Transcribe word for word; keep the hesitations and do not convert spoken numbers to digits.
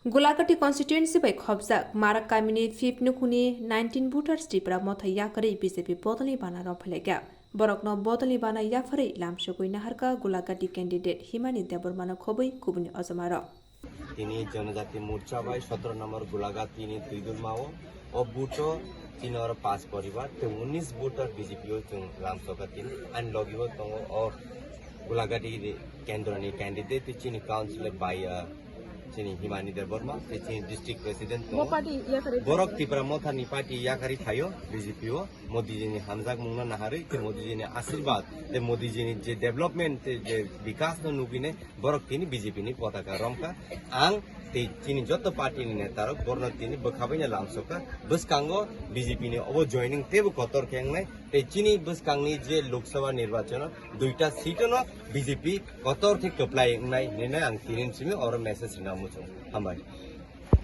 Gulagati constituency bai khopjak Marak kamini fifth nukhungni nineteen voters Tipra Motha yakarwi B J P bodolni bana romphailaikha. Borokno bodolni bana yapharwi lamsogwi naharkha Gulagati candidate Himani Debbarmano khobwi kubuni ojomarok. Tini Janajati Morcha bai sotoro number Gulagati ni Tuidulmao o buto tini oro pas poribar te unis voter B J P o chwng lamsokha tini ani logi o tongo o Gulagati kendro ni candidate te chini council bai, ah, chini Himani Debbarma te chini district president tongo. Borok Tipra Motha ni party yakarwi phaio B J P o. Modiji ni hamjakmungno naharwi te Modiji ni asirwad te Modiji ni je development te je bikas no nugwine borok tini B J P ni potaka romkha. Ang tei chini joto party ni neta rok borno tini bwkhabaino lamsokha. Bwskango B J P ni obo joining teibo kotor khe wngnai. Tei chini bwskangni je Lok Sabha nirbachon o duita seat no B J P kotor khe kwplai wngnai hinwi ang tini simi oro message rina muchung. Hambai.